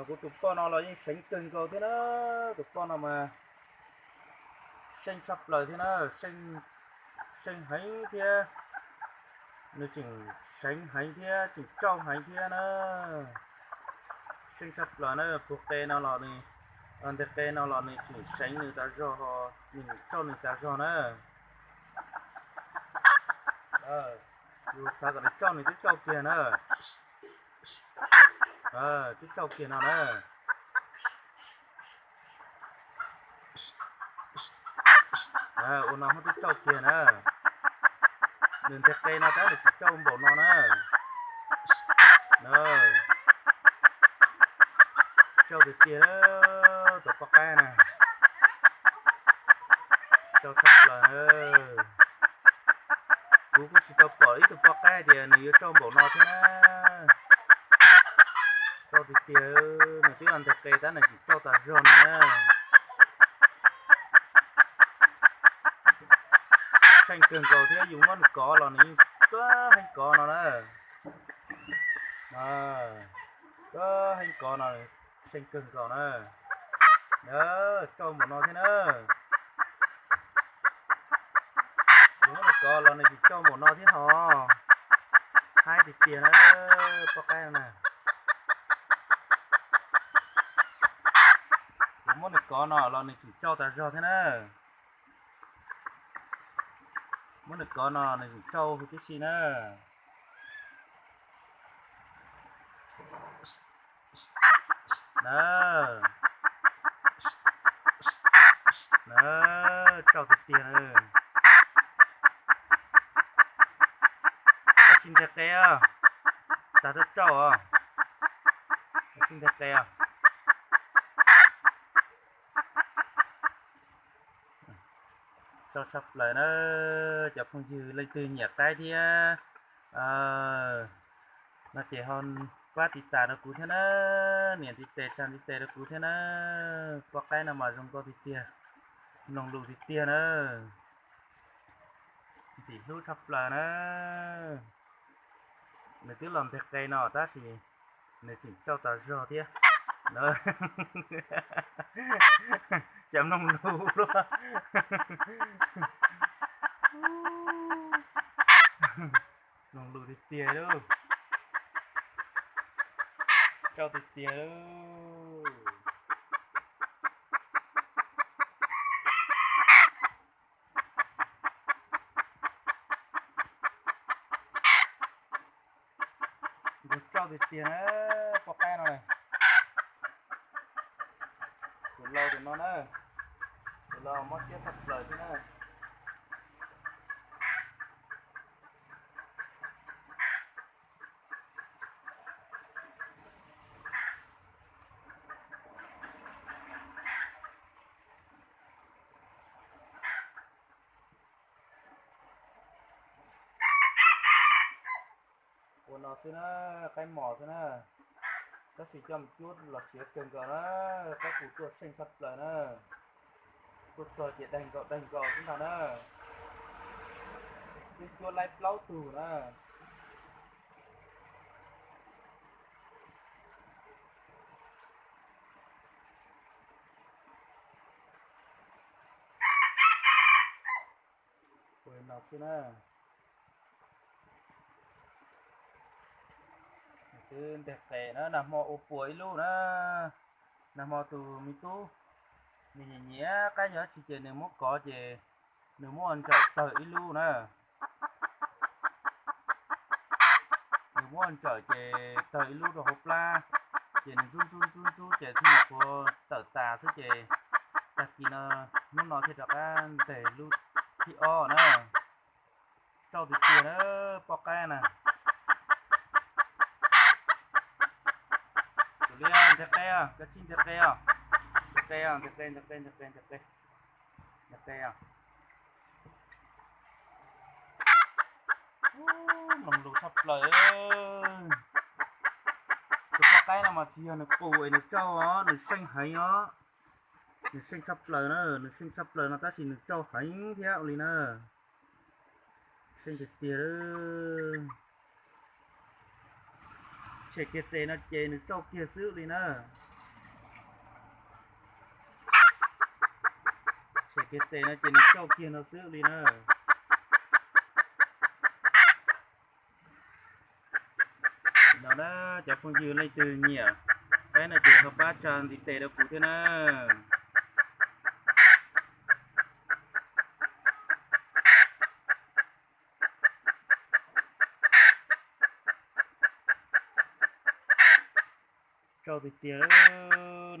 Kuv tus poj no los yeej seev kawg nkaus thiab na. Tus poj no mas seej tshaj plaws thiab na, seej heev thiab. Nws tseem seev heev thiab tseem tsauj heev thiab na. Seej tshaj plaws na, puag qe no los nws, nteg qe no los nws tseem seev nws tas zog, nws tsauj nws tas zog na. Yus xav kom nws tsauj nws twb tsauj kiag na. Twb tsauj kiag no na. Ua no muab twb tsauj kiag na. Nws nteg qe no tab nws tseem tsauj npaum no na. Tsauj tiag tiag, tus poj qaib na. Tsauj tshaj plaws. Kuv kuj tsis tau pom ib tug poj qaib tias nws yuav tsauj npaum no thiab na. Tsauj tiag tiag, nws twb nteg qe tab nws tseem tsauj tas zog no na. Seej kawg nkaus thiab, yus muab nws kov los nws yeej tuab heev kov no na. Tuab heev kov no, seej kawg nkaus na. Tsauj npaum no thiab na. Yus muab nws kov los nws tseem tsauj npaum no thiab hos. Haib tiag tiag na, poj qaib na. Yus muab nws kov no los nws tseem tsauj tas zog thiab na. Muab nws kov no nws tseem tsauj huv tib si na. Na, na, tsauj tiag tiag na. Tsis nteg qe os, tag rau tsauj os. Tsis nteg qe os. Tsauj tshaj plaws na. Cov phooj ywg leej twg nyiam qaib thiab no ces ho pab tiv tas rau kuv thiab na, nias ntiv tes tsa ntiv tes rau kuv thiab na. Poj qaib no mas zoo nkauj tiag tiag, mloog lus tiag tiag na, ntxim hlub tshaj plaws na. Nws twb los nteg qe no tab sis nws tseem tsauj tas zog thiab. Cas mloog lus luaj. Mloog lus tiag tiag lauj. Tsauj tiag tiag lauj. Nquag tsauj tiag tiag na, poj qaib no. Tus lau tus no na, tus lau mob siab tshaj plaws thiab na. Ua no xwb na, qaib mos xwb na, tab sis coj mus cuab los siav kawg nkaus na, qaib qus tuaj seej tshaj plaws na, tuaj txog ces daig nkaus daig nkaus xwb ntag na, twb cuab laib plaub tug na. Ua no xwb na. Twb nteg qe na, nag hmo ua puas ib lub na. Nag hmo tus me tub nws nyiam nyiam qaib yog dab tsi ces nws muab kov ces nws muab ua ntsawm tawg ib lub na. Nws muab ua ntsawm ces tawg ib lub rau hauv plab, ces nws ntxub ntxub ntxub ntxub ces thiaj li puav tawm tas xwb ces tag kis no, hnub no thiaj rov qab nteg lub thib ob na. Tsauj tiag tiag na, poj qaib na. Tus liab nteg qe os, koj tsij nteg qe os. Nteg qe os, nteg qe, nteg qe, nteg qe, nteg qe, nteg qe os. Mloog lus tshaj plaws. Tus poj qaib no mas tsis yog nws qus es nws tsauj os, nws seej heev os. Nws seej tshaj plaws na, nws seej tshaj plaws no tab sis nws tsauj heev thiab ua li na. Seej tiag tiag. Tshem kiag tes no ces nws tsauj kiag xwb li na. Kiag tes no ces nws tsauj kiag no xwb li na. No na, cov phooj ywg leej twg nyiam qaib no ces ho pab tsa ntiv tes rau kuv thiab na. Tsauj tiag tiag,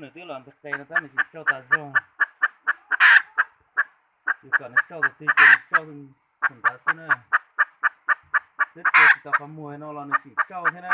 nws twb los ntawm qe no tab nws tseem tsauj tas zog. Yus kom nws tsauj tus twg ces nws tsauj tus ntawd xwb na. Twb tua tsis tau qhov muag no los nws tseem tsauj thiab na.